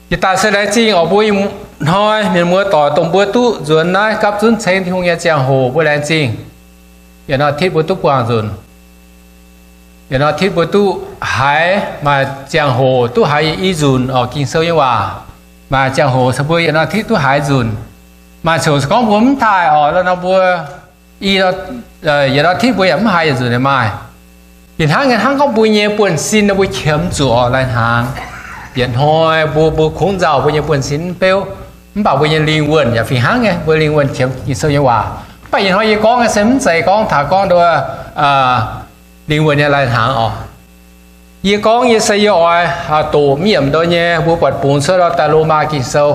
Yietc daaih se laengz zingh oc mbuo ih hnoi mienh muoz doic, dongh mbuo duqv nzuonx naaiv gapv zunv ceng Tin-Hungh nyei ziangh hoc mbuo laengz zingh. Yietc norm titv mbuo duqv buangh nzunc. Yietc norm titv mbuo duqv haiz, maaih ziangh hoc duqv haiz i nzunc oc Ging-Sou nyei waac. Maaih ziangh hoc se mbuo yietc norm titv duqv haiz nzunc. Maaih ziangh hoc se gorngv mbuo mv taaih oc, nor mbuo i, yietc norm titv mbuo yaac mv haiz yietc nzunc maaih. Fih hnangv nyei, hnangv gorngv mbuo nyei buonv-sin nor mbuo qiemx zuqc oc lai-hnaangx. Yietc hnoi mbuo, mbuo kungx nzauh mbuo nyei buonv-sin mv beuv, mv baac mbuo nyei lingh wuonh yaac fih hnangv nyei, mbuo lingh wuonh qiemx Ging-Sou nyei waac. Mv baac ih hnoi yie gorngv nyei se mv zeiz gorngv taux gorngv nduov lingh wuonh nyei lai-hnaangx oc. Yie gorngv yie se yie oix doqc mv yiemc ndo nyei, mbuo buatc bungx cuotv daaih Lomaa Ging-Sou.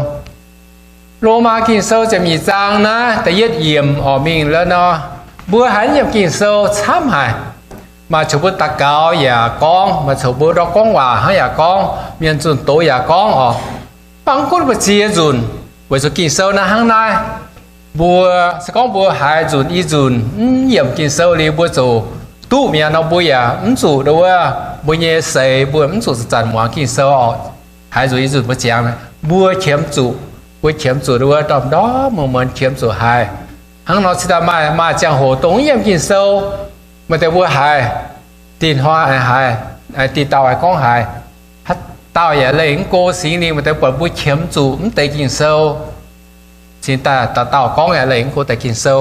Lomaa Ging-Sou ziepc nyeic zaang naaiv da'yietv yiemc oc mingh lorqc nor, mbuo haiz yiem Ging-Sou camv haic. Maaih coc mbuo daux gaux yaac gorngv, maaih coc mbuo ndortv gorngv waac hnangv yaac gorngv, mienh zunh doz yaac gorngv oc. Mv baac mv gunv mbuo ziex nzunc, weic zuqc Ging-Sou naaiv hnangv naaiv. Mbuo se gorngv mbuo haiz nzunc i nzunc mv yiemc Ging-Sou liuz mbuo ziouc duqv mi'aqv nor, mbuo yaac mv zuqc nduov, mbuo nyei seix mbuo mv zuqc zanc-zanc muangx Ging-Sou oc. Haiz nzunc i nzunc mbuo ziangx, mbuo qiemx zuqc, mbuo qiemx zuqc nduov ndorm-ndorm muonz-muonz qiemx zuqc haiz. Hnangv nor cingx daaih maaih, maaih ziangh hoc dongh mv yiemc Ging-Sou, maaih deix mbuo haiz, dinh hnoi haiz, dinh dauh haiz gorngv haiz, haaix dauh yaac leih mv go Singx Lingh, maaih deix buatc mbuo qiemx zuqc mv deix Ging-Sou. Cingx daaih dauh dauh gorngv yaac leih mv go deix Ging-Sou.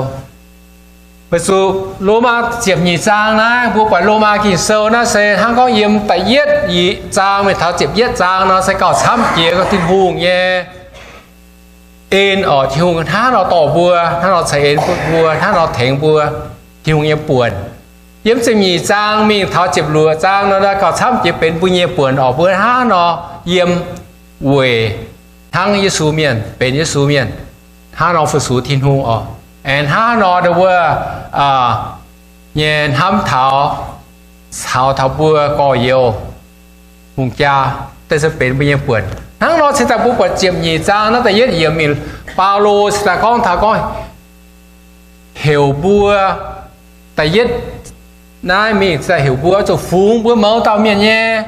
Weic zuqc Lomaa ziepc nyeic zaang naaiv, mbuo buatc Lomaa Ging-Sou naaiv se hnangv gorngv yiem da'yietv zaang mingh taux ziepc yietv zaang nor se gauh camv jiex gorngv Tin-Hungh nyei en oc. Tin-Hungh hnangv nor dorh mbuo, hnangv nor ceix en bun mbuo, hnangv nor tengx mbuo, Tin-Hungh nyei buonc. Yiem ziepc nyeic zaang mingh taux ziepc luoqc zaang nor, gauh camv jiex benx mbuo nyei buonc oc. Mbuo hnangv nor yiem weic hnangv Yesu mienh, benx Yesu mienh, hnangv nor fu-sux Tin-Hungh oc. Aengx hnangv nor ndau wuov nyei hnamv taux, caux taux mbuo gorx-youz, hungh jaa, deix se benx mbuo nyei buonc. Hnangv nor cingx daaih mbuo buatc ziepc nyeic zaang naaiv da'yietv yiemc mingh, Baulo cingx daaih gorngv taux gorngv heuc mbuo, da'yietv naaiv mingh cingx daaih heuc mbuo zuqc fungx mbuo mouz dauh mienh nyei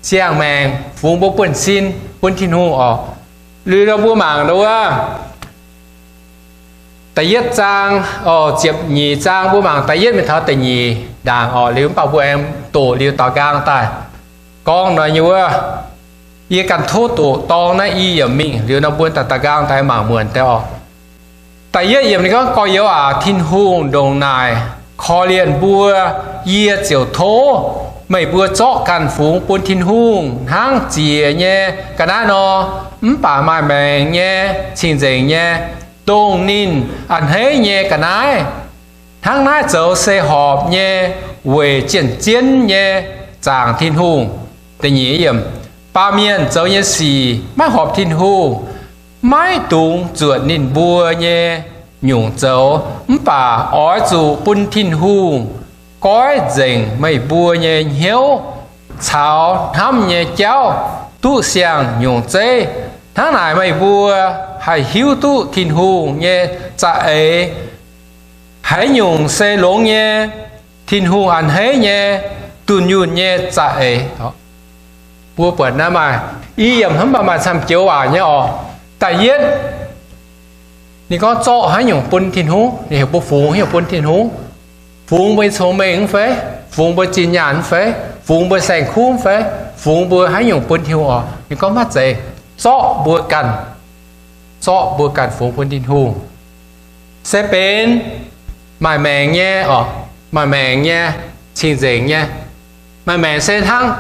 ziangh maengc, fungx mbuo buonv-sin bun Tin-Hungh oc. Liuz nor mbuo mangc nduov, da'yietv zaang, ziepc nyeic zaang mbuo mangc da'yietv mingh taux da'nyeic ndaangc oc. Liuz mv baac mbuo aengx doqc liuz daux nqaang daaih gorngv nor nyei wuov, yie ganh tov doqc dorng naaiv i yiemc mingh liuz nor mbuo daux nqaang daaih mangc muonc deix oc. Da'yietv yiemc ninh gorngv, Gorx-youz aac, Tin-Hungh ndongc naaic korv-lienh mbuo, yie ziouc tov meih mbuo zorqv ganh fungx bun Tin-Hungh hnangv ziec nyei ga'naaiv nor, mv baac maaih maengc nyei, cing-nzengc nyei, dongh ninh a'hneiv nyei ga'naaiv. Hnangv naaiv zoux se horpc nyei weic zien-zien nyei zaangc Tin-Hungh. Baamh mienh zoux nyei sic maiv horpc Tin-Hungh, maiv dungx zuotc ninh mbuo nyei nyungc zoux. Mv baac oix zuqc bun Tin-Hungh goiv nzengc meih mbuo nyei hnyouv caux hnamv nyei jauv duqv siang-nyungc zeiv. Hnangv naaic meih mbuo haih hiuv duqv Tin-Hungh nyei za'eix haaix nyungc se longx nyei, Tin-Hungh a'hneiv nyei, dunh yunh nyei za'eix. Mbuo buatc naaiv maaih i yiemc hnangv maaih camv joux waac nyei oc. Da'yietv, ninh gorngv zorqv haaix nyungc bun Tin-Hungh, ninh heuc mbuo fungx haaix nyungc bun Tin-Hungh. Fungx mbuo nyei cong-mengh mv fai? Fungx mbuo zinh nyaanh mv fai? Fungx mbuo saeng-kuv mv fai? Fungx mbuo haaix nyungc bun Tin-Hungh oc? Ninh gorngv maiv zeiz, zorqv mbuo ganh, zorqv mbuo ganh fungx bun Tin-Hungh. Se benx maaih maengc nyei oc, maaih maengc nyei, cing-nzengc nyei. Maaih maengc se hnangv,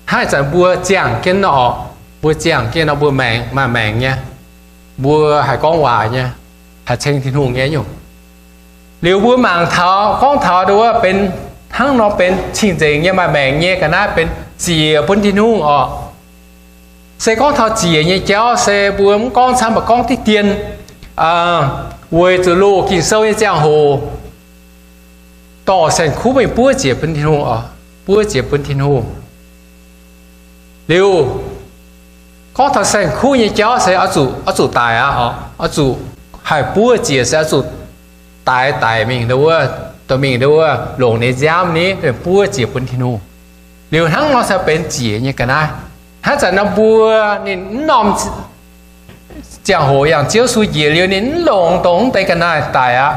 hnangv ih zanc mbuo ziangh jienv nor oc, mbuo ziangh jienv nor mbuo maengc, maaih maengc nyei, mbuo haih gorngv waac nyei, haih ceng Tin-Hungh nyei nyungc. Liuz mbuo mangc taux, gorngv taux nduov benx hnangv nor benx cing-nzengc nyei, maaih maengc nyei ga'naaiv benx ziec bun Tin-Hungh oc. Se gorngv taux ziec nyei jauv se mbuo mv gorngv camv, mv baac gorngv diqv dien, weic zuqc loz Ging-Sou nyei ziangh hoc dorh saeng-kuv mingh buov ziec bun Tin-Hungh oc, buov ziec bun Tin-Hungh. Liuz, gorngv taux saeng-kuv nyei jauv se oix zuqc, oix zuqc daic aqv oc, oix zuqc haih buov ziec se oix zuqc daic, daic mingh nduov, dorh mingh nduov longc ninh nziaamv ni, buov ziec bun Tin-Hungh. Liuz hnangv nor se benx ziec nyei ga'naaiv. Hnangv zanc nor mbuo ninh mv norm ziangh hoc yangh Ziouv Yesu njiec liuz ninh mv longc dongh mv deix ga'naaiv daic aqv,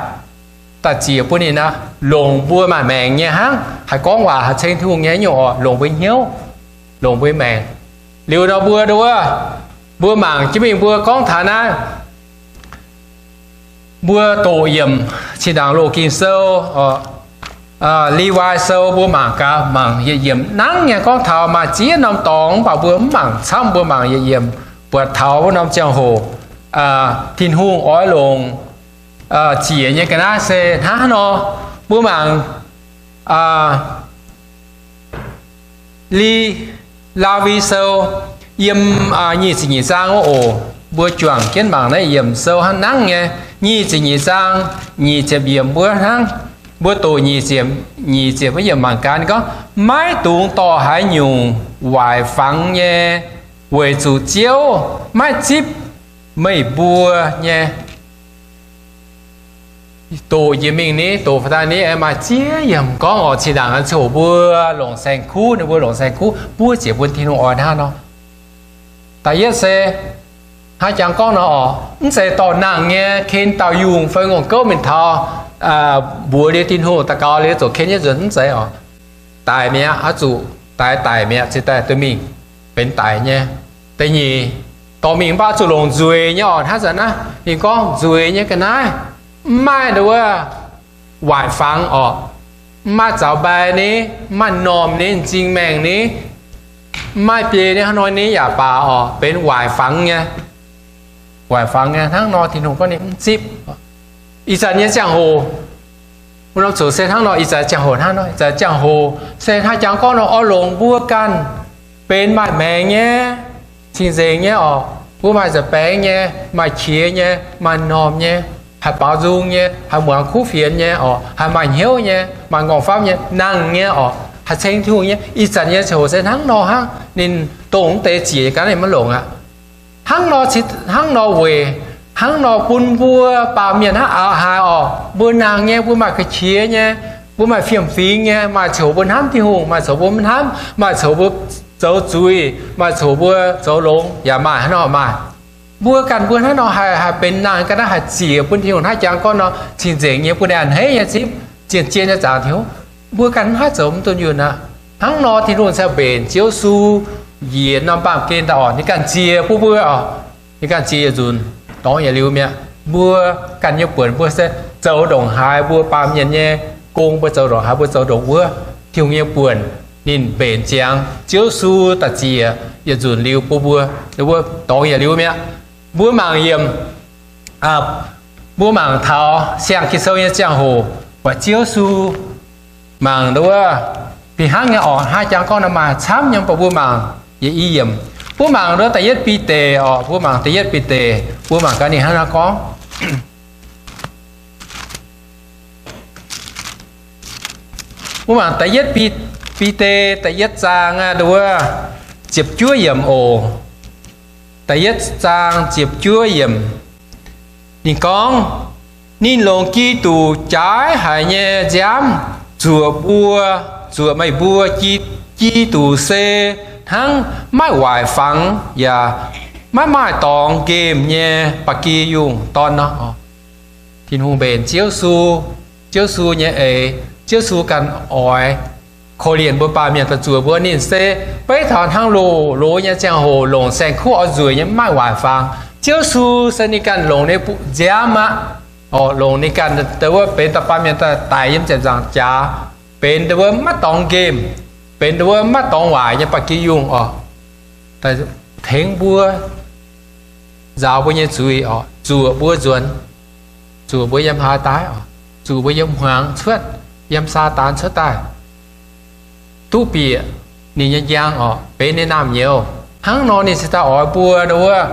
daaih ziec bun ninh aqv, longc mbuo maaih maengc nyei hnangv, haih gorngv waac, haih ceng Tin-Hungh nyei nyungc oc, longc mbuo hnyouv, longc mbuo maengc. Liuz nor mbuo nduov, mbuo mangc jienv mingh mbuo gorngv taux naaiv, mbuo doqc yiemc zinh ndaangc loz Ging-Sou, Lewi Sou mbuo mangc gaax, mangc yietc yiemc nangv nyei gorngv taux maaih ziex norm dorngx, mv baac mbuo mv mangc camv, mbuo mangc yietc yiemc buatc taux wuov norm ziangh hoc Tin-Hungh oix longc ziec nyei ga'naaiv se hnangv haaix nor. Mbuo mangc Li, Laawi Sou yiem nyic ziepc nyeic zaang wuov oc. Mbuo juangc jienv mangc naaiv yiemc sou hnangv nangv nyei. Nyic ziepc nyeic zaang nyic ziepc yiemc wuov hnangv. Mbuo doqc nyic ziepc, nyic ziepc wuov yiemc mangc gaax. Ninh gorngv, maiv dungx dorh haaix nyungc waaic fangx nyei, weic zuqc Ziouv maiv zipv meih mbuo nyei. Doqc njiec mingh ni, doqc faaux daaih ni, maaih ziex yiemc gorngv oc. Zinh ndaangc ziouc mbuo longc saeng-kuv, ninh mbuo longc saeng-kuv buov ziec bun Tin-Hungh oix hnangv nor. Da'yietv se hnangv jangx gorngv nor oc, mv zeiz dorh nangh nyei ken dauh yungh fai ngongh gouv mingh taux mbuox liuz Tin-Hungh daux gaux liuz ziouc ken nyei nzuonx, mv zeiz oc. Daic mi'aqv, oix zuqc daic, daic mi'aqv cingx daaih duqv mingh benx daic nyei. Da'nyeic, dorh mingh mv baac zuqc longc nzueic nyei oc. Hnangv zanc naaiv ninh gorngv nzueic nyei ga'naaiv, mv maaih nduov waaic fangx oc, mv maaih zaux mbai ni, mv maaih m'normh ni, m'zing maengh ni, mv maaih biei ni, hnangv nor ni yaac baac oc, benx waaic fangx nyei. Waaic fangx nyei hnangv nor, Tin-Hungh gorngv ninh mv zipv. Ih zanc nyei ziangh hoc, wuov norm ziouc se hnangv nor, ih zanc ziangh hoc hnangv nor, ih zanc ziangh hoc se hnangv jangx gorngv nor, oix longc mbuo ganh benx maaih maengc nyei, cing-nzengc nyei oc. Mbuo maaih nza'baengx nyei, maaih qiex nyei, maaih m'normh nyei, haih baaux nzung nyei, haih muangx kuv fienx nyei oc, haih maaih hnyouv nyei, maaih m'nqorngv famv nyei, nangh nyei oc, haih ceng Tin-Hungh nyei. Ih zanc nyei ziangh hoc se hnangv nor hnangv. Ninh dongh mv deix ziec nyei ga'naaiv ninh maiv longc aqv. Hnangv nor, hnangv nor weic, hnangv nor bun mbuo baamh mienh hnangv a'hneiv oc, mbuo nangh nyei, mbuo maaih ga'qiex nyei, mbuo maaih fiem-fingx nyei, maaih coc mbuo hnamv Tin-Hungh, maaih coc mbuo maiv hnamv, maaih coc mbuo zoux zuiz, maaih coc mbuo zoux longx, yaac maaih hnangv nor maaih. Mbuo ganh mbuo hnangv nor haih, haih benx nangh ga'naaiv haih ziec bun Tin-Hungh hnangv jangx gorngv nor, cing-nzengc nyei bun ninh a'hneiv nyei zipv, zien-zien nyei zaangc Tin-Hungh. Mbuo ganh mv haih zoux mv dunh yunh aqv. Hnangv nor Tin-Hungh cingx mbenc Ziouv Yesu njiec norm baamh gen daaih oc, ninh ganh ziec bun mbuo oc. Ninh ganh ziec yietc nzunc, dorngx yietc liuz mi'aqv. Mbuo ganh nyei buonc mbuo se zoux ndongc haaix mbuo baamh mienh nyei gong, mbuo zoux ndongc haaix mbuo zoux ndongc wuov. Tin-Hungh nyei buonc ninh mbenc ziangx Ziouv Yesu daaih ziec yietc nzunc liuz bun mbuo, mbuo dorngx yietc liuz mi'aqv. Mbuo mangc yiem, mbuo mangc taux siang-Ging-Sou nyei ziangh hoc, buatc Ziouv Yesu mangc nduov, fih hnangv nyei oc, hnangv jangx gorngv nor maaih camv nyei, mv baac mbuo mangc yietc i yiemc. Mbuo mangc nduov da'yietv Bide oc, mbuo mangc da'yietv Bide, mbuo mangc gaax ninh hnangv naaiv gorngv. Mbuo mangc da'yietv Bide da'yietv zaang aqv, nduov, ziepc juov yiemc oc. Da'yietv zaang ziepc juov yiemc. Ninh gorngv, ninh longc Giduc jaaix haic nyei nziaamv zuoqc mbuo, zuoqc meih mbuo. Giduc se hnangv maiv waaic fangx yaac maiv maaih dorngx nqemh nyei ba'gi yungh dorn nor. Tin-Hungh mbenc Ziouv Yesu, Ziouv Yesu nyei eix, Ziouv Yesu ganh oix korv-lienh mbuo baamh mienh daaih zuoqc mbuo. Ninh se beiv taux hnangv loz-loz nyei ziangh hoc longc saeng-kuv oix nzueic nyei, maiv maaih waaic fangx. Ziouv Yesu se ninh ganh longc ninh nziaamv aqv, longc ninh ganh dongh wuov benx da'faam mienh daaih daic yiem ziepc nzaangc jaax, benx dongh wuov maiv dorngx nqemh, benx dongh wuov maiv dorngx waaic nyei ba'gi yungh oc, tengx mbuo, nzaaux mbuo nyei zuiz oc, zuoqc mbuo nzuonx, zuoqc mbuo yiem haaix daaih oc, zuoqc mbuo yiem hmuangx cuotv, yiem Saadaan cuotv daaih, duqv bieqc ninh nyei njang oc, benx ninh naamh nyouz. Hnangv nor ninh cingx daaih oix mbuo dongh wuov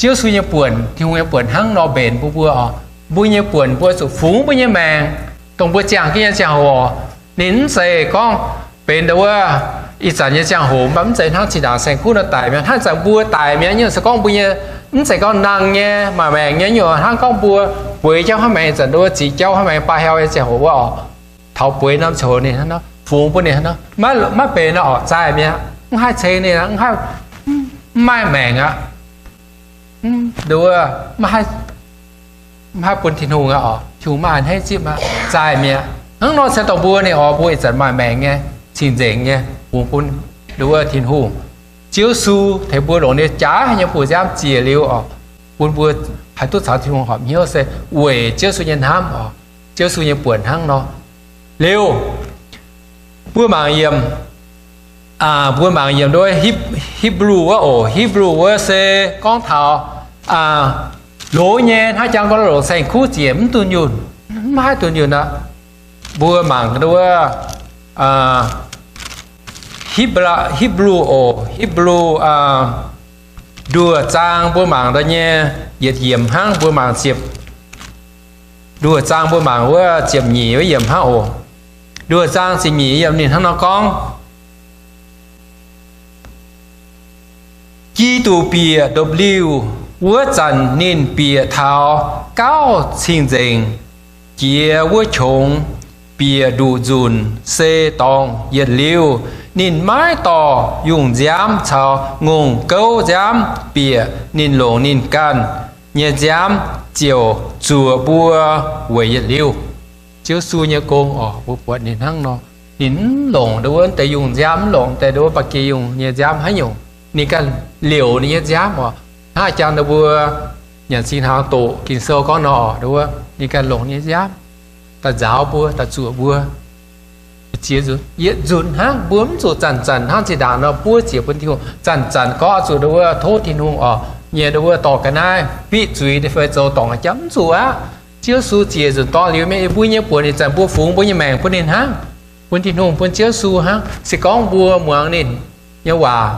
Ziouv Yesu nyei buonc, Tin-Hungh nyei buonc hnangv nor mbenc mbuo, mbuo oc. Mbuo nyei buonc mbuo zuqc fungx mbuo nyei maengc, dongh mbuo ziangh jienv nyei ziangh hoc. Ninh mv zeiz gorngv benx dongh wuov ih zanc nyei ziangh hoc, mv baac mv zeiz hnangv zinh ndaangc saeng-kuv nor daic mi'aqv. Hnangv ih zanc mbuo daic mi'aqv nyungc se gorngv mbuo nyei, mv zeiz gorngv nangh nyei, maaih maengc nyei nyungc, hnangv gorngv mbuo bueix jauv hnangv maengc, ih zanc dongh wuov ziqc jauv hnangv maengc, baac heuc nyei ziangh hoc wuov oc, taux bueix norm ziangh hoc ninh hnangv nor, fungx bun ninh hnangv nor, maiv benx nor oc, zaaih mi'aqv, mv haih ceng ninh, mv haih mv maaih maengc aqv. Nduov, mv haih bun Tin-Hungh aqv oc. Tin-Hungh maiv a'hneiv zipv aqv, zaih mi'aqv. Hnangv nor se dongh mbuo ninh oix mbuo ih zanc maaih maengc nyei, cing-nzengc nyei, bungx bun nduov Tin-Hungh. Ziouv Yesu tengx mbuo longc ninh jaaix nyei buoz-nziaamv ziec liuz oc, bun mbuo haih duqv caux Tin-Hungh horpc hnyouv se weic Ziouv Yesu nyei hnamv oc, Ziouv Yesu nyei buonc hnangv nor. Liuz, mbuo mangc yiem, mbuo mangc yiem nduov Hipv^lu wuov oc. Hipv^lu wuov se gorngv taux loz nyei, hnangv jangx gorngv longc saeng-kuv ziec mv dunh yunh, mv haih dunh yunh aqv. Mbuo mangc nduov Hipv^lu oc, Hipv^lu nduoh zaang mbuo mangc daaih nyei yietc yiemc hnangv, mbuo mangc ziepc, nduoh zaang mbuo mangc wuov ziepc nyeic wuov yiemc hnangv oc. Nduoh zaang ziepc nyeic yiemc ninh hnangv nor gorngv, Giduc bieqc ndopv-liuh wuov zanc ninh bieqc taux gauh cing-nzengc jiex wuov qongx, bieqc nduqc nzunc se dorngx yietc liuz. Ninh maiv dorh yungh nziaamv caux ngongh gouv nziaamv bieqc, ninh longc ninh ganh nyei nziaamv ziouc zuoqc mbuo weic yietc liuz. Ziouv Yesu nyei gong oc, mbuo buatc ninh hnangv nor. Ninh mv longc nduov wuov deix yungh nziaamv, mv longc deix nduov wuov ba'gi yungh nyei nziaamv haaix nyungc. Ninh ganh liouc ninh nyei nziaamv oc. Hnangv jangx nduov mbuo nyanc singx hnaangx doqc Ging-Sou gorngv nor oc, nduov wuov ninh ganh longc ninh nyei nziaamv daaih nzaaux mbuo, daaih zuoqc mbuo. Ziex nzunc, yietc nzunc hnangv, mbuo mv zuqc zanc-zanc hnangv zinh ndaangc nor buov ziec bun Tin-Hungh, zanc-zanc gorngv zuqc nduov wuov tov Tin-Hungh oc, nyei nduov wuov dorh ga'naaiv fiqv zuiz fai zoux dorngc jaax, mv zuqc aqv. Ziouv Yesu ziec nzunc dorngx liuz mingh, mbuo nyei buonc ih zanc mbuo fungx mbuo nyei maengc bun ninh hnangv, bun Tin-Hungh, bun Ziouv Yesu hnangv. Se gorngv mbuo muangx ninh nyei waac,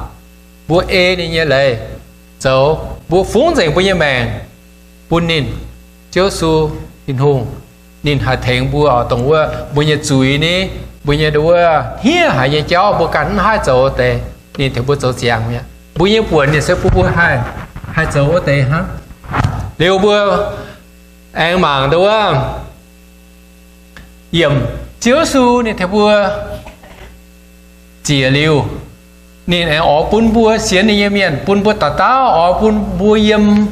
mbuo ei ninh nyei leiz zoux, mbuo fungx nzengc mbuo nyei maengc bun ninh, Ziouv Yesu, Tin-Hungh, ninh haih tengx mbuo oc. Dongh wuov mbuo nyei zuiz ni, mbuo nyei nduov wuov hniev haic nyei jauv mbuo ganh mv haih zoux deix, ninh tengx mbuo zoux ziangx mi'aqv. Mbuo nyei buonc ninh se bun mbuo haih, haih zoux wuov deix hnangv. Liuz mbuo aengx mangc nduov wuov yiemc Ziouv Yesu ninh tengx mbuo ziec liuz, ninh aengx oix bun mbuo sienx ninh nyei mienh, bun mbuo dauh dauh oix bun mbuo yiem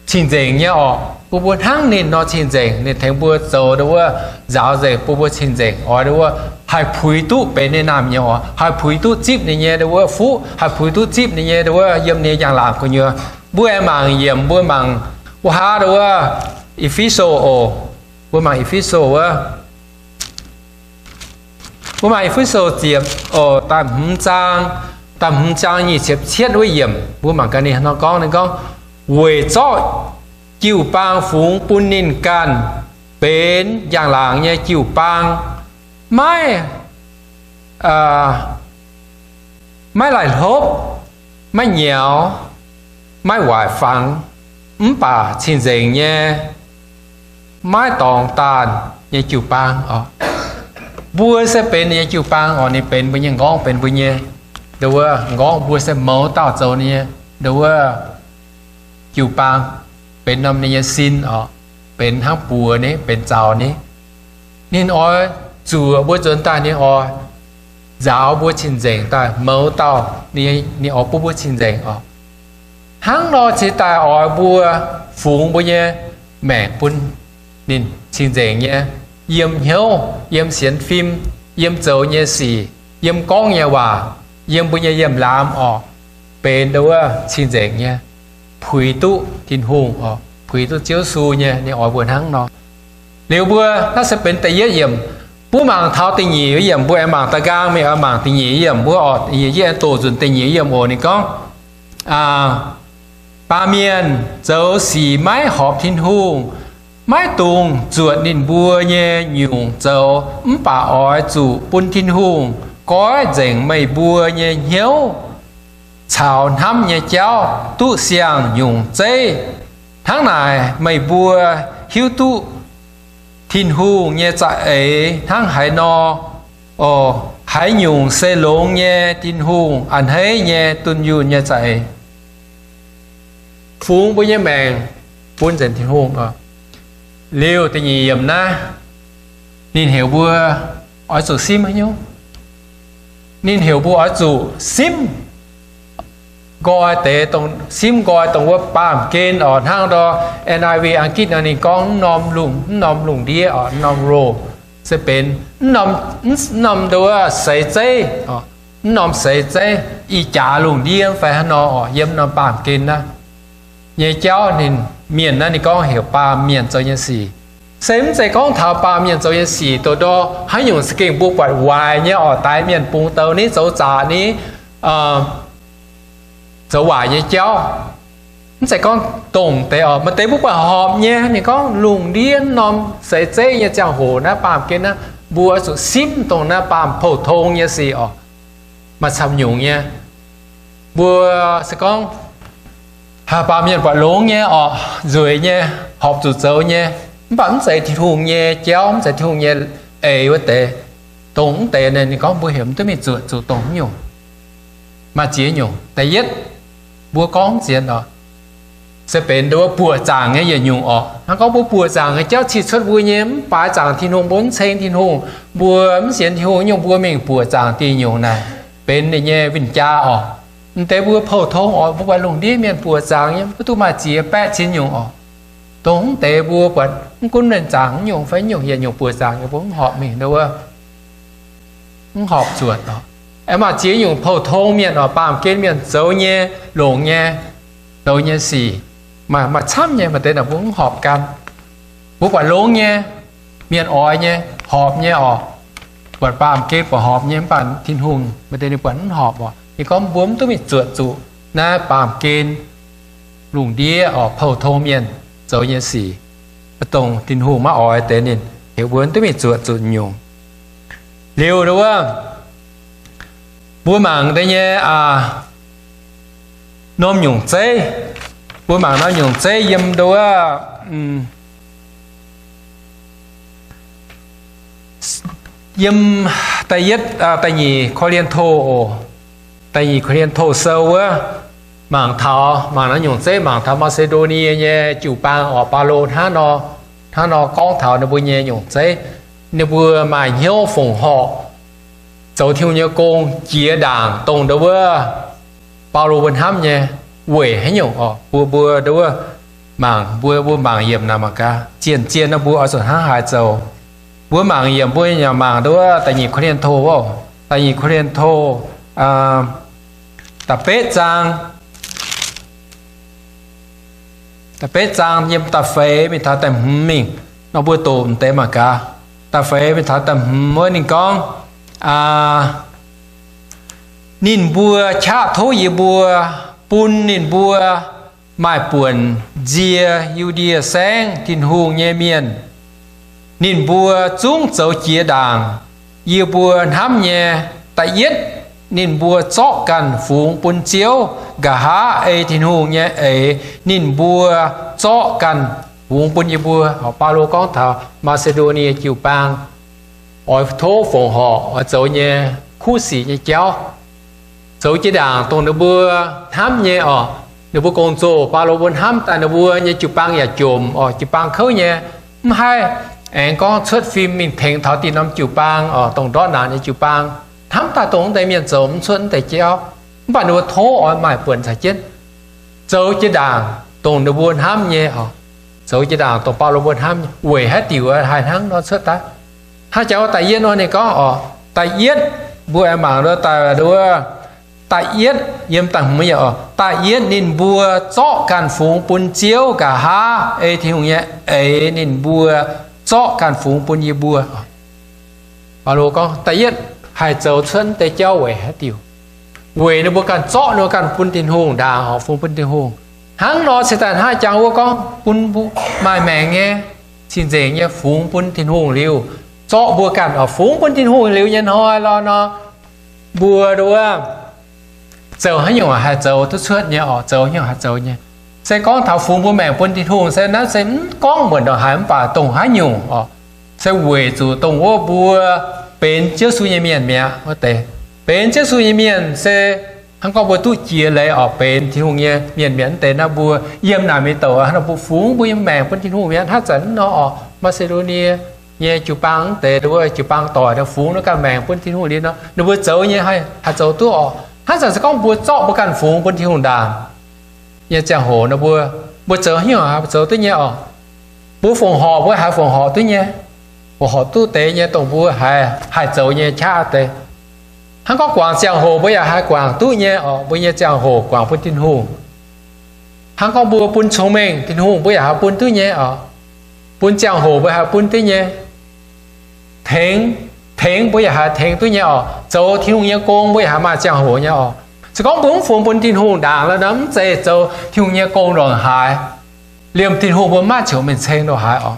cing-nzengc nyei oc, bun mbuo hnangv ninh nor cing-nzengc. Ninh tengx mbuo zoux nduov wuov nzaaux nzengc, bun mbuo cing-nzengc, oix nduov wuov haih puix duqv benx ninh naamh nyouz oc, haih puix duqv zipv ninh nyei nduov wuov fuqv, haih puix duqv zipv ninh nyei nduov wuov yiem ninh nyei njang-laangc gu'nyuoz. Mbuo aengx mangc yiemc, mbuo mangc wuov haav nduov wuov E^fe^so oc. Mbuo mangc E^fe^so wuov. Mbuo mangc E^fe^so ziepc, oc, da'hmz zaang, da'hmz zaang nyic ziepc cietv wuov yiemc. Mbuo mangc gaax ninh nor gorngv, ninh gorngv, weic zorqv jiu-baang fungx bun ninh ganh benx njang-laangc nyei jiu-baang, maiv, maiv laih hlopv, maiv nyaux, maiv waaic fangx, mv baac cing-nzengc nyei, maiv dorngx daanh nyei jiu-baang oc. Mbuo se benx ninh nyei jiu-baang oc. Ninh benx mbuo nyei nqorngv, benx mbuo nyei nduov wuov nqorngv. Mbuo se mouz dauh zoux ninh nyei nduov wuov jiu-baang, benx norm ninh nyei sin oc, benx hnangv buoz ni, benx zaux ni. Ninh oix zuoqc mbuo nzuonx daaih, ninh oix nzaaux mbuo cing-nzengc daaih, mouz dauh ninh, ninh oix bun mbuo cing-nzengc oc. Hnangv nor cingx daaih oix mbuo fungx mbuo nyei maengc bun ninh cing-nzengc nyei, yiem hnyouv, yiem sienx fim, yiem zoux nyei sic, yiem gorngv nyei waac, yiem mbuo nyei yiem laamz oc, benx nduov wuov cing-nzengc nyei, puix duqv Tin-Hungh oc, puix duqv Ziouv Yesu nyei. Ninh oix mbuo hnangv nor. Liuz mbuo naaiv se benx da'yietv yiemc. Mbuo mangc taux da'nyeic yiemc, mbuo aengx mangc da'nqaang mingh, oix mangc da'nyeic yiemc. Mbuo oc, yie aengx doqc nzunc da'nyeic yiemc oc. Ninh gorngv, baamh mienh zoux sic maiv horpc Tin-Hungh, maiv dungx zuotc ninh mbuo nyei nyungc zoux, mv baac oix zuqc bun Tin-Hungh goiv nzengc meih mbuo nyei hnyouv caux hnamv nyei jauv duqv siang-nyungc zeiv. Hnangv naaic meih mbuo hiuv duqv Tin-Hungh nyei za'eix hnangv haaix nor. Oc, haaix nyungc se longx nyei Tin-Hungh, a'hneiv nyei, dunh yunh nyei za'eix. Fungx mbuo nyei maengc bun nzengc Tin-Hungh oc. Liuz da'nyeic yiemc naaiv, ninh heuc mbuo oix zuqc simv haaix nyungc? Ninh heuc mbuo oix zuqc simv nqoi deix, dongh simv nqoi dongh wuov baamh gen oc, hnangv ndor N I V Anggitv nor ninh gorngv mv norm lungh, mv norm lungh ndiev oc, mv norm Rome, se benx mv norm nduov seix zeiv, mv norm seix zeiv, ih jaax lungh ndiev fai hnangv nor oc, yiem norm baamh gen naaiv nyei jauv ninh, mienh naaiv ninh gorngv heuc baamh mienh zoux nyei sic. Se mv zeiz gorngv taux baamh mienh zoux nyei sic, dongh ndor haaix nyungc za'gengh mbuo buatc waaic nyei oc, daix mienh bungx douz ni, zoux zaqc ni, zoux waaic nyei jauv. Mv zeiz gorngv dongh deix oc, maaih deix mbuo buatc horpc nyei. Ninh gorngv lungh ndiev norm seix zeiv nyei ziangh hoc naaiv, baamh gen naaiv, mbuo zuqc simv dongh naaiv baamh pou-tong nyei sic oc, maaih camv nyungc nyei. Mbuo se gorngv baamh mienh buatc longx nyei oc, nzueic nyei, horpc zuqc zoux nyei, mv baac mv zeiz Tin-Hungh nyei jauv, mv zeiz Tin-Hungh nyei eix wuov deix. Dongh mv deix ninh gorngv mbuo heuc mv duqv mingh zuotc zuqc dongh haaix nyungc. Maaih ziex nyungc. Da'yietv, mbuo gorngv zien oc, se benx nduov buoqc zaangc nyei yietc nyungc oc. Hnangv gorngv mbuo buoqc zaangc nyei jauv cih cuotv mbuo nyei, mv baaix zaangc Tin-Hungh, mbuo mv ceng Tin-Hungh, mbuo mv sienx Tin-Hungh nyungc, mbuo mingh buoqc zaangc diuh nyungc naaic, benx ninh nyei win-jaa oc. Mv deix mbuo pou-tong oc, mbuo buatc lungh ndiev mienh buoqc zaangc nyei, mbuo duqv maaih ziex baeqv cin nyungc oc. Dongh mv deix mbuo buatc mv gunv mienh zaangc nyungc fai nyungc yietc nyungc buoqc zaangc nyei, mbuo mv horpc mingh nduov, mv horpc zuotc oc. Aengx maaih ziex nyungc pou-tong mienh oc, baamh gen mienh zoux nyei, longc nyei, zoux nyei sic, maaih, maaih camv nyei. Maaih deix naaic mbuo mv horpc gan. Mbuo buatc longx nyei, mienh oix nyei, horpc nyei oc. Buatc baamh gen buatc horpc nyei, mv baac Tin-Hungh maaih deix ninh buatc mv horpc oc. Ninh gorngv mbuo mv duqv mingh zuotc zuqc naaiv baamh gen lungh ndiev oc, pou-tong mienh zoux nyei sic, dongh Tin-Hungh maiv oix deix ninh heuc mbuo mv duqv mingh zuotc zuqc nyungc. Liuz nduov, mbuo mangc deix nyei norm nyungc zeiv, mbuo mangc norm nyungc zeiv yiem nduov, yiem da'yietv, da'nyeic Ko^lin^to oc, da'nyeic Ko^lin^to Sou wuov, mangc taux, mangc norm nyungc zeiv mangc taux Maa^si^ndo^nie nyei jiu-baang oc, Baulo hnangv nor, hnangv nor gorngv taux ninh mbuo nyei nyungc zeiv. Ninh mbuo maaih hnyouv fongc horc zoux Tin-Hungh nyei gong jiex ndaangc dongh nduov wuov Baulo mbuo hnamv nyei weic haaix nyungc oc? Mbuo, mbuo nduov wuov mangc, mbuo, mbuo mangc yiemc naaic mangc gaax, zien-zien nor mbuo oix zuqc hnangv haaix zoux. Mbuo mangc yiemc, mbuo yaac mangc nduov wuov da'nyeic Ko^lin^to oc, da'nyeic Ko^lin^to da'betv zaang, da'betv zaang yiem da'feix mingh taux da'hmz mingh nor mbuo doqc deix mangc gaax. Da'feix mingh taux da'hmz wuov ninh gorngv, ninh mbuo qaqv tov yie mbuo bun ninh mbuo maaih buonc nzie Yu^ndie Saengv Tin-Hungh nyei mienh. Ninh mbuo zungv zoux jiex ndaangc yie mbuo hnamv nyei. Da'yietv, ninh mbuo zorqv ganh fungx bun Ziouv, nqa'haav ei Tin-Hungh nyei eix ninh mbuo zorqv ganh fungx bun yie mbuo. Baulo gorngv taux Maa^si^ndo^nie jiu-baang oix tov fongc horc oix zoux nyei kuv sic nyei jauv, zoux jiex ndaangc dongh ninh mbuo hnamv nyei oc. Ninh mbuo gong-zoh, Baulo mbuo hnamv daaih ninh mbuo nyei jiu-baang yaac jomc oc, jiu-baang kouv nyei. Mv haih aengx gorngv cuotv fim mingh tengx taux dinh norm jiu-baang oc, dongh ndortv naanc nyei jiu-baang. Hnamv daaih dongh wuov deix mienh zoux mv cuotv wuov deix jauv, mv baac ninh mbuo tov oix maaih buonc caux jienv zoux jiex ndaangc dongh ninh mbuo hnamv nyei oc. Zoux jiex ndaangc dongh Baulo mbuo hnamv nyei. Weic haaix diuc haih hnangv nor cuotv daaih? Hnangv jaax wuov da'yietv nor ninh gorngv oc, da'yietv, mbuo aengx mangc nduov daaih nduov, da'yietv yiem da'hmz yaac oc, da'yietv ninh mbuo zorqv ganh fungx bun Ziouv, nqa'haav ei Tin-Hungh nyei eix ninh mbuo zorqv ganh fungx bun yie mbuo. Baulo gorngv da'yietv haih zoux cuotv deix jauv weic haaix diuc? Weic ninh mbuo ganh zorqv ninh mbuo ganh bun Tin-Hungh ndaangc oc, fungx bun Tin-Hungh. Hnangv nor se daaih hnangv jangx wuov gorngv bun maaih maengc nyei, cing-nzengc nyei fungx bun Tin-Hungh liuz, zorqv mbuo ganh oc fungx bun Tin-Hungh liuz nyei hnoi lorh nor, mbuo nduov zoux haaix nyungc haih zoux duqv cuotv nyei oc, zoux haaix nyungc haih zoux nyei. Se gorngv taux fungx mbuo maengc bun Tin-Hungh se naaiv se mv gorngv muonc ndongc haaix mv baac dongh haaix nyungc oc, se weic zuqc dongh wuov mbuo benx Ziouv Yesu nyei mienh mi'aqv wuov deix. Benx Ziouv Yesu nyei mienh se hnangv gorngv mbuo duqv jiex leiz oc, benx Tin-Hungh nyei mienh mi'aqv. Wuov deix naaiv mbuo yiem naaic mingh douc hnangv nor mbuo fungx mbuo nyei maengc bun Tin-Hungh mi'aqv. Hnangv zanc mv nor oc, Maa^si^ndo^nie nyei jiu-baang wuov deix, wuov jiu-baang doic nor fungx ninh ganh maengc bun Tin-Hungh liuz nor, ninh mbuo zoux nyei haih, haih zoux duqv oc. Hnangv zanc se gorngv mbuo zorqv mbuo ganh fungx bun Tin-Hungh ndaangc nyei ziangh hoc nor, mbuo, mbuo zoux haaix nyungc haih zoux duqv nyei oc? Mbuo fongc horc mbuo haih fongc horc duqv nyei. Fongc horc duqv deix nyei dongh mbuo haih, haih zoux nyei qaqv deix. Hnangv gorngv guangc ziangh hoc mbuo yaac haih guangc duqv nyei oc. Mbuo nyei ziangh hoc guangc bun Tin-Hungh. Hnangv gorngv mbuo bun cong-mengh Tin-Hungh mbuo yaac haih bun duqv nyei oc. Bun ziangh hoc mbuo haih bun duqv nyei. Tengx, tengx mbuo yaac haih tengx duqv nyei oc. Zoux Tin-Hungh nyei gong mbuo yaac haih maaih ziangh hoc nyei oc. Se gorngv mbuo mv fungx bun Tin-Hungh ndaangc lorqc nor, mv zeiz zoux Tin-Hungh nyei gong ndongc haaix. Liemh Tin-Hungh mbuo maiv ziouc mingh ceng ndongc haaix oc.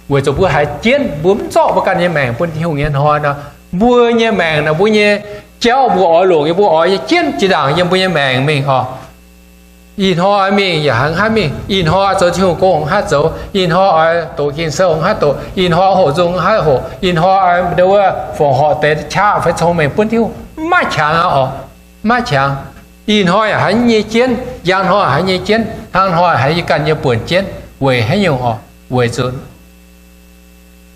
Weic zuqc mbuo haiz jienv, mbuo mv zorqv mbuo ganh nyei maengc bun Tin-Hungh nyei hnoi nor, mbuo nyei maengc nor, mbuo nyei jauv mbuo oix longc nyei, mbuo oix nyei jienv jiex ndaangc yiem mbuo nyei maengc mingh oc. Ih hnoi oix mingh yaac hnangv haaix mingh, ih hnoi zoux Tin-Hungh gong hnangv haaix zoux, ih hnoi oix doqc Ging-Sou hnangv haaix doqc, ih hnoi hoqc nzung hnangv haaix hoqc, ih hnoi oix nduov fongc horc deix qaqv fai cong-mengh bun Tin-Hungh, mv maaih qangx aqv oc. Mv maaih qangx. Ih hnoi haiz nyei jienv, njang hnoi haiz nyei jienv, hnangv hnoi haiz yie ganh nyei buonc jienv. Weic haaix nyungc oc? Weic zuqc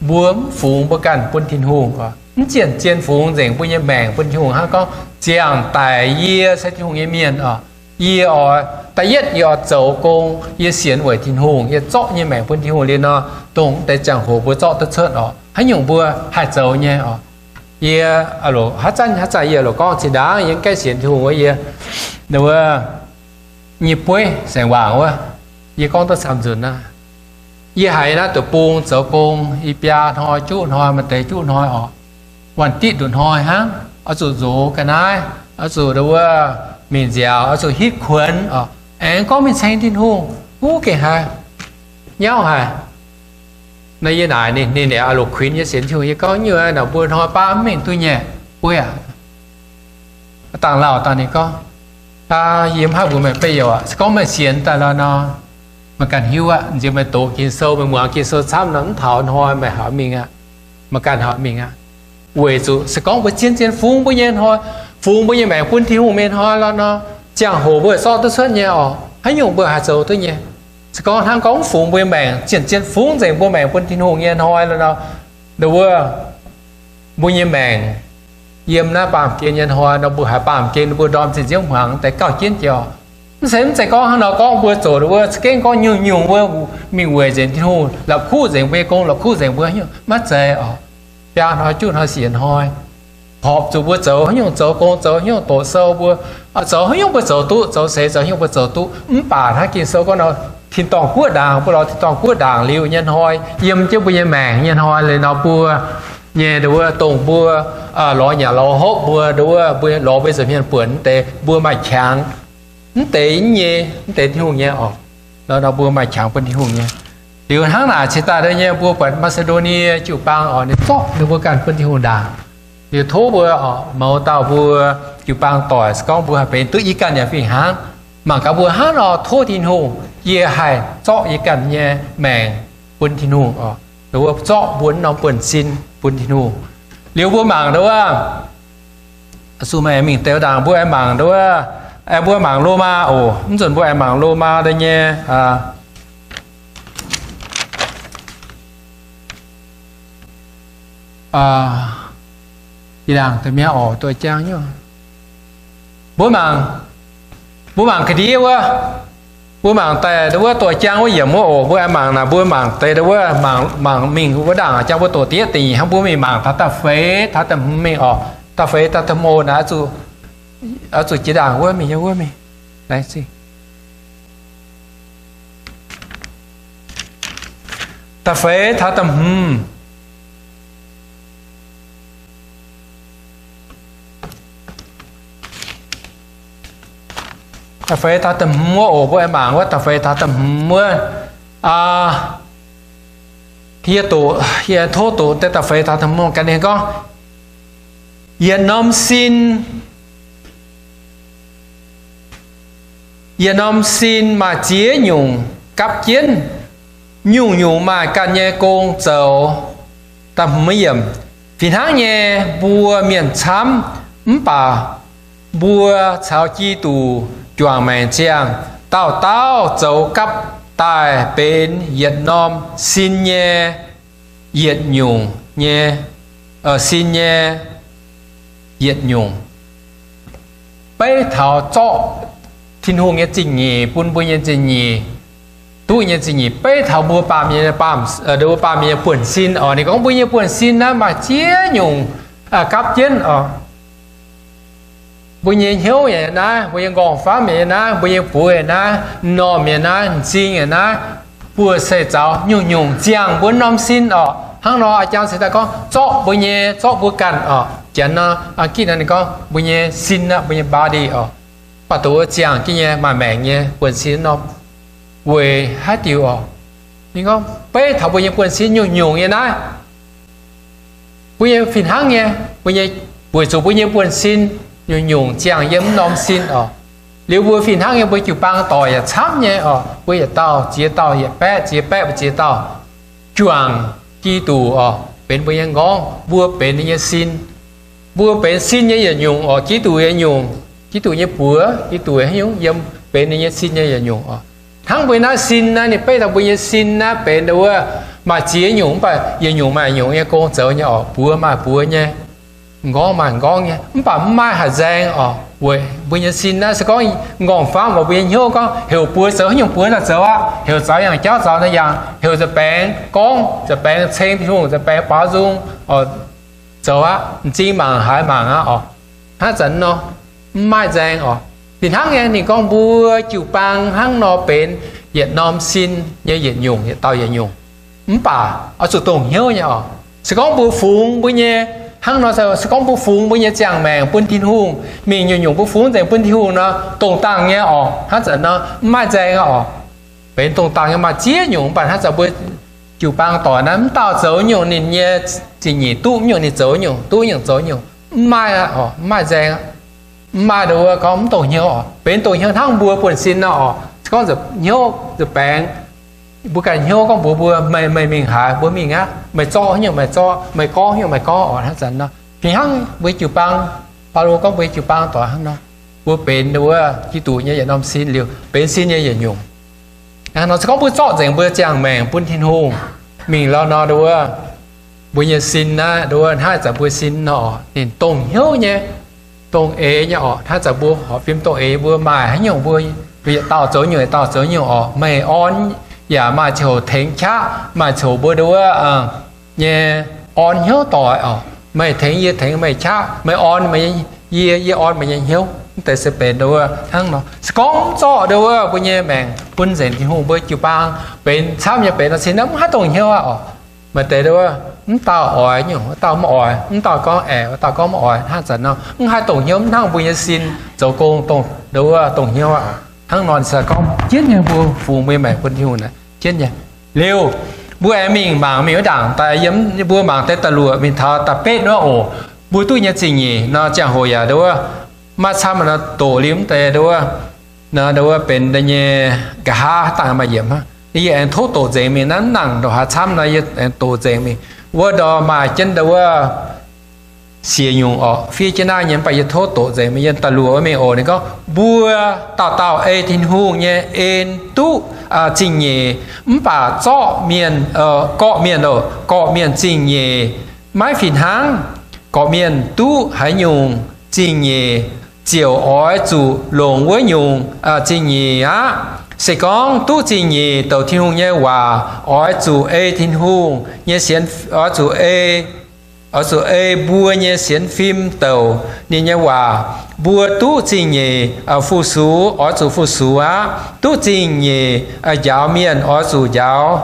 mbuo mv fungx mbuo ganh bun Tin-Hungh oc. Mv zien-zien fungx nzengc mbuo nyei maengc bun Tin-Hungh hnangv gorngv, ziangh daic yie se Tin-Hungh nyei mienh oc. Yie oix, da'yietv yie oix zoux gong, yie sienx weic Tin-Hungh, yie zorqv nyei maengc bun Tin-Hungh liuz nor, dongh deix ziangh hoc mbuo zorqv duqv cuotv oc. Haaix nyungc mbuo haih zoux nyei oc. Yie, aa, haaix zanc, haaix zanc yie loc gorngv zinh ndaangc yie mv gaengh sienx Tin-Hungh wuov, yie, wuov, nyei bueiv saeng-waangc wuov, yie gorngv duqv camv nzunc naaiv. Yie haiz naaiv deic-bung zoux gong, i biaa hnoi, juqv hnoi, maaih deix juqv hnoi oc. Waanc diqv nduqc hnoi hnangv, oix zuqc nzox ga'naaiv, oix zuqc wuov mingh nziaaux, oix zuqc hitv kuonx oc. Aengx gorngv mingh ceng Tin-Hungh, huv gengh haiz, nyauv haic. Naaiv yie naaic ninh, ninh aah loc kuinx yie sienx Tin-Hungh, yie gorngv nyuoz naaic mbuo hnoi baav mv mingh duqv nyei. Bueiv aac, dangh lauh dangh ninh gorngv, yie mv haih mbuox meih beiv youh aqv. Se gorngv meih sienx daaih lorqc nor, meih ganh hiuv aqv. Nziex meih doqc Ging-Sou, meih muangx Ging-Sou camv nor, mv taux hnoi meih haih mingh aqv. Meih ganh haih mingh aqv. Weic zuqc se gorngv mbuo zien-zien fungx mbuo nyei hnoi, fungx mbuo nyei maengc bun Tin-Hungh mingh hnoi lorqc nor, ziangh hoc mbuo zorqv duqv cuotv nyei oc. Haaix nyungc mbuo haih zoux duqv nyei. Se gorngv hnangv gorngv mv fungx mbuo nyei maengc, zien-zien fungx nzengc mbuo maengc bun Tin-Hungh nyei hnoi lorqc nor, wuov, mbuo nyei maengc yiem naaiv baamh gen nyei hnoi nor, mbuo haiz baamh gen mbuo ndorm ziepc nziouv hmuangx deix gauh jienv jiex oc. Mv zeiz, mv zeiz gorngv hnangv nor gorngv mbuo zoux wuov, za'gengh gorngv nyungc-nyungc wuov mingh weic nzengc Tin-Hungh, la'kuqv nzengc mbuo nyei gong, la'kuqv nzengc mbuo nyungc, maiv zeiz oc. Biaa hnoi, juqv hnoi, siec hnoi, horpc zuqc mbuo zoux haaix nyungc, zoux gong zoux haaix nyungc, doqc sou mbuo, zoux haaix nyungc mbuo zoux duqv, zoux seix zoux haaix nyungc mbuo zoux duqv. Mv baac hnangv Ging-Sou gorngv nor, tin-dorngh guoqv ndaangc, mbuo lorz tin-dorngh guoqv ndaangc liuz nyei hnoi, yiem jienv mbuo nyei maengc nyei hnoi liuz nor, mbuo nyei nduov wuov, dongh mbuo lorz nyanc lorz hopv mbuo nduov wuov, mbuo lorz mbuo nza'hmien buonc mv deix, mbuo maaih qangx. Mv deix nyei, mv deix Tin-Hungh nyei oc. Nor, nor mbuo maaih qangx bun Tin-Hungh nyei. Liuz hnangv naaic cingx daaih nyei, mbuo buatc Maa^si^ndo^nie jiu-baang oc, ninh zorqv ninh mbuo ganh bun Tin-Hungh ndaangc. Liuz tov mbuo oc, mouz dauh mbuo jiu-baang doic, se gorngv mbuo haih benx duqv yie ganh yaac fih hnangv. Mangc gaax mbuo hnangv nor tov Tin-Hungh, yie haih zorqv yie ganh nyei maengc bun Tin-Hungh oc. Nduov wuov, zorqv mbuo norm buonv-sin bun Tin-Hungh. Liuz mbuo mangc nduov wuov, zuqc meih mingh deix ndaangc mbuo aengx mangc nduov wuov, aengx mbuo mangc Lomaa oc. Mv nzunc mbuo aengx mangc Lomaa deix nyei, ih ndaangc deix mi'aqv oc, doix jaang nyei. Mbuo mangc, mbuo mangc ga'ndiev wuov, mbuo mangc daaih nduov wuov doix jaang wuov yiemc wuov oc. Mbuo aengx mangc naaic, mbuo mangc deix nduov wuov, mangc, mangc mingh wuov ndaangc jang mbuo doqc diev dingc hnangv, mbuo mingh mangc taux da'feix taux da'hmz mingh oc. Da'feix taux da'hmz oc naaic, zuqc, zuqc jiex ndaangc wuov mingh, wuov mingh. Laengz zingh. Da'feix taux da'hmz. Da'feix taux da'hmz wuov oc, mbuo aengx mangc wuov da'feix taux da'hmz wuov. Yie doqc, yie tov doqc deix da'feix taux da'hmz gaax ninh gorngv, yietc norm sin Yietc norm sin maaih ziex nyungc gapv jienv, nyungc-nyungc maaih ganh nyei gong zoux. Fih hnangv nyei, mbuo mienh camv, mv baac mbuo caux Giduc juangc maengc ziangh, dauh dauh zoux gapv daaih benx yietc norm sin nyei yietc nyungc nyei, sin nyei yietc nyungc. beiv taux zorqv Tin-Hungh nyei zingh nyeic bun mbuo nyei zingh nyeic, duqv nyei zingh nyeic beiv taux mbuo baamh mienh, baamh, mbuo baamh mienh nyei buonv-sin oc. Ninh gorngv mbuo nyei buonv-sin naaiv maaih ziex nyungc gapv jienv oc. Mbuo nyei hnyouv yaac naaiv, mbuo nyei nqorngv-famv yaac naaiv, mbuo nyei buoz yaac naaiv, m'normh yaac naaiv, m'zing yaac naaiv, buoz-seix zaux nyungc-nyungc ziangh mbuo norm sin oc. Hnangv nor, a'jang ceix daaih gorngv zorqv mbuo nyei, zorqv mbuo ganh oc. Janx nor, Giduc nor ninh gorngv mbuo nyei sin aqv, mbuo nyei body oc. Mv baac doqc wuov ziangh jienv nyei maaih maengc nyei buonv-sin norm weic haaix diuc oc? Ninh gorngv beiv taux mbuo nyei buonv-sin nyungc-nyungc nyei naaiv. Mbuo nyei fih hnangv nyei, mbuo nyei, weic zuqc mbuo nyei buonv-sin nyungc-nyungc ziangh yiem mv norm sin oc. Liuz mbuo fih hnangv nyei, mbuo jiu-baang doic yaac camv nyei oc. Mbuo yietc dauh ziex dauh yietc baeqv, ziex baeqv mbuo ziex dauh juangc Giduc oc, benx mbuo nyei nqorngv, mbuo benx ninh nyei sin. Mbuo benx sin nyei yietc nyungc oc, Giduc nyei nyungc, Giduc nyei buoz, Giduc haaix nyungc yiem benx ninh nyei sin nyei yietc nyungc oc. Hnangv mbuo naaiv sin naaiv, ninh beiv taux mbuo nyei sin naaiv benx wuov maaih ziex nyungc, mv baac yietc nyungc maaih nyungc nyei gong zoux nyei oc. Buoz maaih buoz nyei, m'nqorngv maaih m'nqorngv nyei, mv baac mv maaih haaix nzaeng oc. Weic mbuo nyei sin naaiv se gorngv m'nqorngv-famv oc, mbuo nyei hnyouv gorngv heuc buoz zoux haaix nyungc buoz naaic zoux aqv, heuc zaux yangh jauv zaux naaic yangh, heuc nza'baengx gorngv, nza'baengx ceng Tin-Hungh, nza'baengx baaux nzung oc, zoux aqv, m'zing mangc haaix mangc aqv oc. Hnangv zanc nor, mv maaih nzaeng oc. Fih hnangv nyei, ninh gorngv mbuo jiu-baang hnangv nor benx yietc norm sin nyei yietc nyungc, yietc dauh yietc nyungc. Mv baac oix zuqc dongh hnyouv nyei oc. Se gorngv mbuo fungx mbuo nyei, hnangv nor, se gorngv mbuo fungx mbuo nyei ziangh maengc bun Tin-Hungh, mingh nyungc-nyungc mbuo fungx nzengc bun Tin-Hungh nor, dongh dangh nyei oc. Hnangv zanc nor, mv maaih nzaeng aqv oc. Benx dongh dangh nyei maaih ziex nyungc, mv baac hnangv zanc mbuo jiu-baang doic naaiv, mv dauh zoux nyungc ninh nyei zingh nyeic duqv nyungc, ninh zoux nyungc duqv nyungc, zoux nyungc, mv maaih aqv oc, mv maaih nzaeng aqv. Mv maaih nduov gorngv mv dongh hnyouv oc. Benx dongh hnyouv hnangv mbuo buonv-sin nor oc. Se gorngv hnyouv nza'baengx, mbuo ganh hnyouv gorngv mbuox mbuo, meih, meih mingh haaix, mbuo mingh aqv. Meih zorqv haaix nyungc meih zorqv, meih gorngv haaix nyungc meih gorngv oc. Hnangv zanc nor, fih hnangv mbuo jiu-baang, Baulo gorngv mbuo jiu-baang doic hnangv nor, mbuo benx nduov Giduc nyei yietc norm sin liuz, benx sin nyei yietc nyungc. Hnangv nor se gorngv mbuo zorqv nzengc mbuo ziangh maengc bun Tin-Hungh mingh lorz nor, nduov mbuo nyei sin naaiv, nduov hnangv zanc mbuo sin nor, ninh dongh hnyouv nyei, dongh eix nyei oc. Hnangv zanc mbuo horpc fim dongh eix, mbuo maaih haaix nyungc mbuo, mbuo yietc dauh zoux nyungc, yietc dauh zoux nyungc oc. Meih orn yaac maaih ziangh hoc tengx qaqv, maaih ziangh hoc mbuo nduov nyei orn hnyouv doic oc. Meih tengx yie, tengx meih qaqv, meih orn meih nyei yie, yie orn meih nyei hnyouv. Mv deix se benx nduov hnangv nor. Se gorngv mv zorqv nduov mbuo nyei maengc bun nzengc Tin-Hungh, mbuo jiu-baang benx camv nyei, benx nor sin naaiv mv haih dongh hnyouv aqv oc. Maaih deix nduov, mv dauh oix nyungc, wuov dauh mv oix, mv dauh gorngv aengx, wuov dauh gorngv mv oix. Hnangv zanc nor mv haih dongh hnyouv, mv hnangv mbuo nyei sin zoux gong dongh, nduov dongh hnyouv aqv. Hnangv nor se gorngv jienv nyei mbuo fungx mbuo nyei maengc bun Tin-Hungh naaic jienv nyei. Liuz, mbuo aengx mingh mangc mingh wuov ndaangc daaih, yiem mbuo mangc deix da'luoqc mingh taux da'betv wuov oc. Mbuo duqv nyei zingh nyeic nor, ziangh hoc yaac nduov maiv camv nor, doqc liuz mv deix nduov, nduov benx da'nyeic, nqa'haav dangh maaih yiemc hnangv. Yie aengx tov doqc nzengc mingh, naaiv nangc ndongc haaix camv nor, yie aengx doqc nzengc mingh. Wuov ndor maaih jienv nduov siex nyungc oc, fiev jienv naaiv nyei, mv baac yie tov doqc nzengc mingh, yiem da'luoqc wuov mingh oc. Ninh gorngv, mbuo dauh dauh ei Tin-Hungh nyei en duqv zingh nyeic, mv baac zorqv mienh, gorqv mienh oc, gorqv mienh zingh nyeic maiv fih hnangv. Gorqv mienh duqv haaix nyungc zingh nyeic ziouc oix zuqc longc wuov nyungc zingh nyeic aqv. Se gorngv duqv zingh nyeic douc Tin-Hungh nyei waac, oix zuqc ei Tin-Hungh nyei sienx, oix zuqc ei, oix zuqc ei mbuo nyei sienx fim douc ninh nyei waac. Mbuo duqv zingh nyeic fu-sux, oix zuqc fu-sux aqv. Duqv zingh nyeic njaaux mienh, oix zuqc njaaux.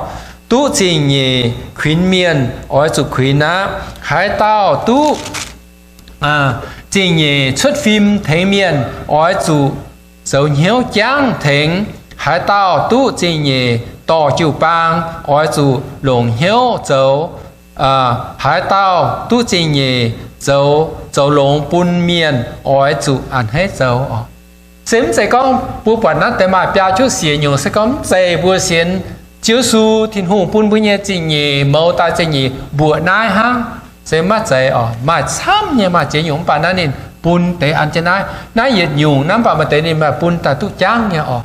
Duqv zingh nyeic kuinx mienh, oix zuqc kuinx aqv. Haaix dauh duqv zingh nyeic cuotv fim tengx mienh, oix zuqc zoux hnyouv jangv tengx. Haaix dauh duqv zingh nyeic dorh jiu-baang, oix zuqc longc hnyouv zoux. Haaix dauh duqv zingh nyeic zoux, zoux longx bun mienh, oix zuqc a'hneiv zoux oc. Se mv zeiz gorngv mbuo buatc naaiv deix maaih biaa juqv siec nyungc, se gorngv mv zeiz mbuo sienx Ziouv Yesu Tin-Hungh bun mbuo nyei zingh nyeic, mouz daaih zingh nyeic mbuoqc naaiv hnangv. Se maiv zeiz oc. Maaih camv nyei, maaih ziex nyungc, mv baac naaiv ninh bun deix an jienv naaiv. Naaiv yietc nyungc naaiv, mv baac maaih deix ninh maaih bun daaih duqv jangv nyei oc.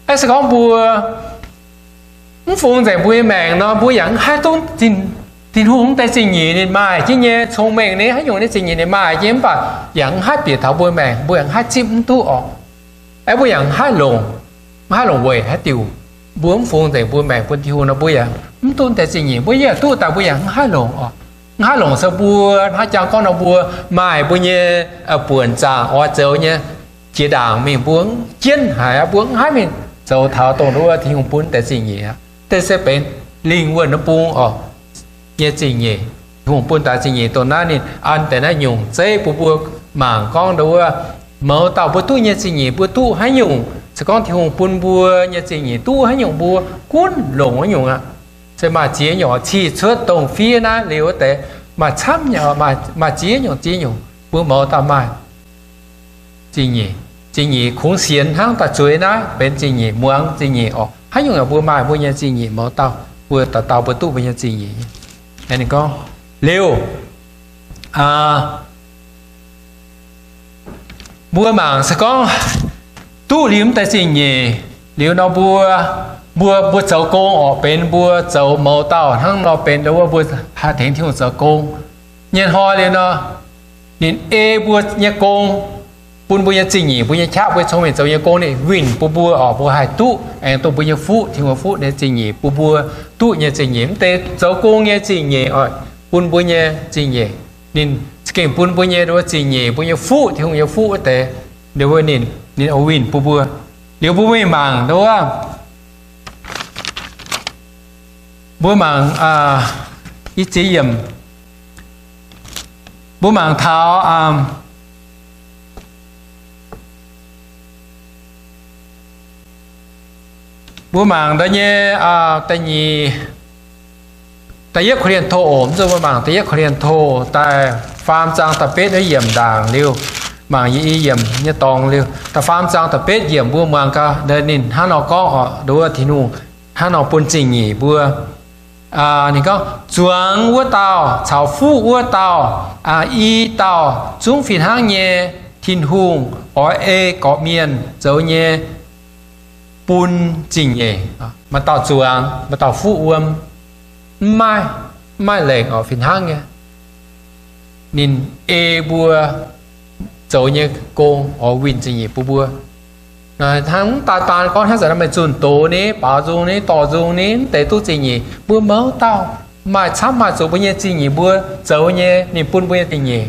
Aa, se gorngv mbuo mv fungx nzengc mbuo nyei maengc nor, mbuo yaac mv haih dongh zinh, Tin-Hungh mv deix zingh nyeic ninh maaih jienv nyei, cong-mengh nyei, haaix nyungc nyei zingh nyeic ninh maaih jienv, mv baac yaac mv haih bieqc taux mbuo maengc, mbuo yaac mv haih zipv mv duqv orqc. Aeqv, mbuo yaac mv haih longc, mv haih longc weic haaix diuc. Mbuo mv fungx nzengc mbuo maengc bun Tin-Hungh nor, mbuo yaac mv duqv mv deix zingh nyeic. Mbuo yaac duqv daaih, mbuo yaac mv haih longc orqc. Mv haih longc se mbuo hnangv jangx gorngv nor, mbuo maaih mbuo nyei buonc zaangc oix zoux nyei jiex ndaangc mingh, mbuo jienv haic aqv, mbuo mv haih mingh zoux taux dongh wuov Tin-Hungh bun deix zingh nyeic aqv. Deix se benx lingh wuonh wuov bung orqc, nyei zingh nyeic. Tin-Hungh bun daaix zingh nyeic dongh naaiv ninh an deix naaiv nyungc zeiv bun mbuo mangc gorngv ndo wuov, mouz dauh mbuo duqv nyei zingh nyeic mbuo duqv haaix nyungc. Se gorngv Tin-Hungh bun mbuo nyei zingh nyeic duqv haaix nyungc mbuo gunv longc haaix nyungc aqv. Se maaih ziex nyungc, cih cuotv dongh fiev naaiv liuz wuov deix maaih camv nyei, maaih ziex nyungc ziex nyungc mbuo mouz dauh maaih zingh nyeic. Zingh nyeic kungx sienx hnangv daaih zueiz naaiv benx zingh nyeic, muangx zingh nyeic orqc. Haaix nyungc yaac mbuo maaih mbuo nyei zingh nyeic, mouz dauh mbuo dauh dauh mbuo duqv mbuo nyei zingh nyeic. Ninh gorngv liuz, mbuo mangc se gorngv duqv liuz mv deix zingh nyeic liuz nor, mbuo, mbuo, mbuo zoux gong orqc, benx mbuo zoux mouz dauh hnangv nor benx ndo wuov mbuo haih tengx Tin-Hungh zoux gong nyei hnoi liuz nor, ninh ei mbuo nyei gong, bun mbuo nyei zingh nyeic, mbuo nyei qaqv, mbuo nyei cong-mengh zoux nyei gong, ninh winh bun mbuo orqc, mbuo haih duqv aengx dongh mbuo nyei fuqv, Tin-Hungh nyei fuqv nyei zingh nyeic bun mbuo duqv nyei zingh nyeic. Mv deix zoux gong nyei zingh nyeic oc, bun mbuo nyei zingh nyeic, ninh za'gengh bun mbuo nyei ndo wuov zingh nyeic, mbuo nyei fuqv, Tin-Hungh nyei fuqv wuov deix, ninh, ninh oix winh bun mbuo. Liuz mbuo mingh mangc ndo wuov, mbuo mangc i ziex yiemc, mbuo mangc taux, mbuo mangc ndo nyei, da'nyeic, da'yietv Ko^lin^to oc, mv zuqc mbuo mangc da'yietv Ko^lin^to da'faam zaang da'betv yiemc ndaangc liuz, mangc yie i yiemc nyei dorngx liuz, da'faam zaang da'betv yiemc mbuo muangx gaax ninh hnangv nor gorngv oc, ndo wuov Tin-Hungh hnangv nor bun zingh nyeic mbuo. Ninh gorngv, zuangx wuov dauh caux fuqv wuov dauh, i dauh zungv fih hnangv nyei Tin-Hungh oix ei gorqv-mienh zoux nyei bun zingh nyeic. Maaih dauh zuangx, maaih dauh fuqv wuom, mv maaih, mv maaih lengc oc, fih hnangv nyei. Ninh ei mbuo zoux nyei gong oix winh zingh nyeic bun mbuo. Hnangv daaih daan gorngv hnangv zanc naaiv meih zunh doz ni, baaux nzung ni, dorh nzung ni, mv deix duqv zingh nyeic. Mbuo mouz dauh maaih camv maaih zuqc mbuo nyei zingh nyeic mbuo zoux nyei, ninh bun mbuo nyei zingh nyeic.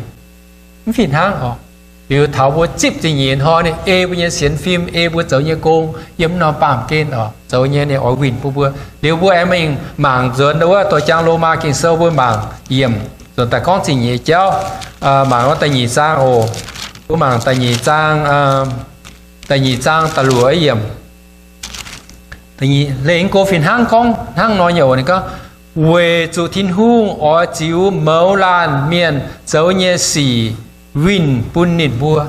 Mv fih hnangv oc. Liuz taux mbuo zipv zingh nyeic hnoi, ninh ei mbuo nyei sienx fim, ei mbuo zoux nyei gong yiem mv norm baamh gen oc, zoux nyei ninh oix winh bun mbuo. Liuz mbuo aengx mingh mangc nzuonx ndo wuov douz jaang Lomaa Ging-Sou mbuo mangc yiemc nzuonx daaih gorngv zingh nyeic jauv. Mangc wuov da'nyeic zaang oc. Mbuo mangc da'nyeic zaang, da'nyeic zaang da'luoqc yiemc. Lengc go fih hnangv gorngv hnangv nor nyei oc. Ninh gorngv, weic zuqc Tin-Hungh oix ziux mouz laanh mienh zoux nyei sic winh bun ninh mbuo.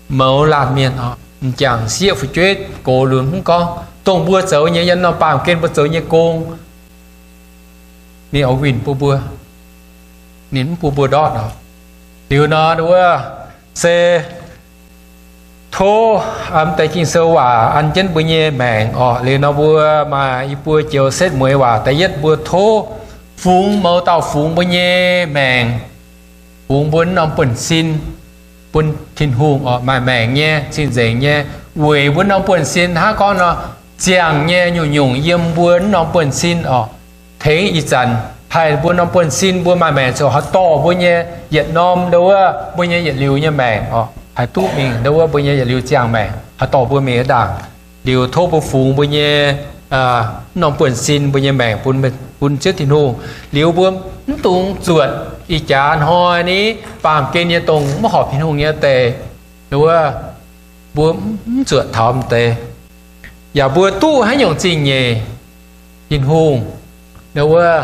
Mouz laanh mienh oc, m'jangc sieqv fu'jueiv gox lunx mv gorngv, dongh mbuo zoux nyei, yiem norm baamh gen mbuo zoux nyei gong, ninh oix winh bun mbuo. Ninh mv bun mbuo ndortv oc. Liuz nor wuov se tov, mv deix Ging-Sou waac an jienv mbuo nyei maengc oc. Liuz nor mbuo maaih i buo joux setv mueiz waac. Da'yietv mbuo tov fungx mouz dauh fungx mbuo nyei maengc, fungx mbuo norm buonv-sin bun Tin-Hungh oc, maaih maengc nyei, cing-nzengc nyei, weic mbuo norm buonv-sin hnangv gorngv nor, ziangh nyei nyungc-nyungc yiem mbuo norm buonv-sin oc. Tengx ih zanc haih mbuo norm buonv-sin mbuo maaih maengc ziouc haih dorh mbuo nyei yietc norm ndo wuov mbuo nyei yietc liuz nyei maengc oc, haih duqv mingh ndo wuov mbuo nyei yietc liuz ziangh maengc, haih dorh mbuo mingh ndaangc. Liuz tov mbuo fungx mbuo nyei norm buonv-sin mbuo nyei maengc bun Ziouv Tin-Hungh. Liuz mbuo mv dungx zuotc ih jaax hnoi ni baamh gen nyei dongh maiv horpc Tin-Hungh nyei deix, ndo wuov mbuo mv zuotc taux m'deix. Yaac mbuo duqv haaix nyungc zingh nyeic, Tin-Hungh ndo wuov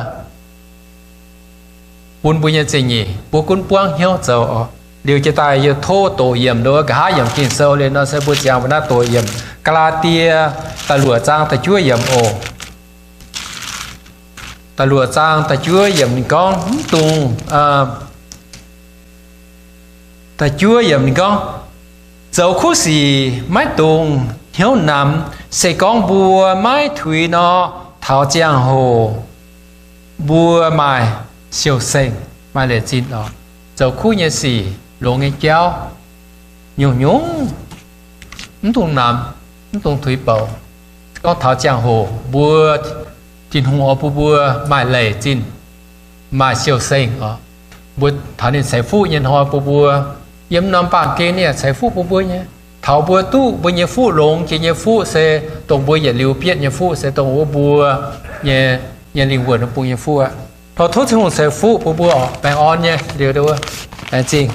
bun mbuo nyei zingh nyeic, mbuo gunv buangv hnyouv zoux oc. Liuz jiex daaih yie tov doqc yiemc ndo wuov nqa'haav yiemc Ging-Sou liuz nor se mbuo ziangx mbuo naaiv doqc yiemc Gaa^laa^die da'luoqc zaang da'juov yiemc oc. Da'luoqc zaang da'juov yiemc ninh gorngv mv dungx, da'juov yiemc ninh gorngv, zoux kuv sic maiv dungx hnyouv namx, se gorngv mbuo maiv tuix nor, taux ziangh hoc mbuo maaih siou-sengh, maaih leic zinh oc. Zoux kuv nyei sic, longx nyei jauv, nyungc-nyungc mv dungx namx, mv dungx tuix bouc. Gorngv taux ziangh hoc mbuo, Tin-Hungh oix bun mbuo maaih leic zinh, maaih siou-sengh oc. Mbuo taux ninh ceix fuqv nyei hnoi bun mbuo, yiem norm baamh gen ninh yaac ceix fuqv bun mbuo nyei. Taux mbuo duqv mbuo nyei fuqv longx jiex nyei fuqv se dongh mbuo yietc liuz bietv nyei fuqv, se dongh wuov mbuo nyei, nyei lingh wuonh bung nyei fuqv aqv. Tov Tin-Hungh ceix fuqv bun mbuo oc. Baengh orn nyei liuz, laengz zingh.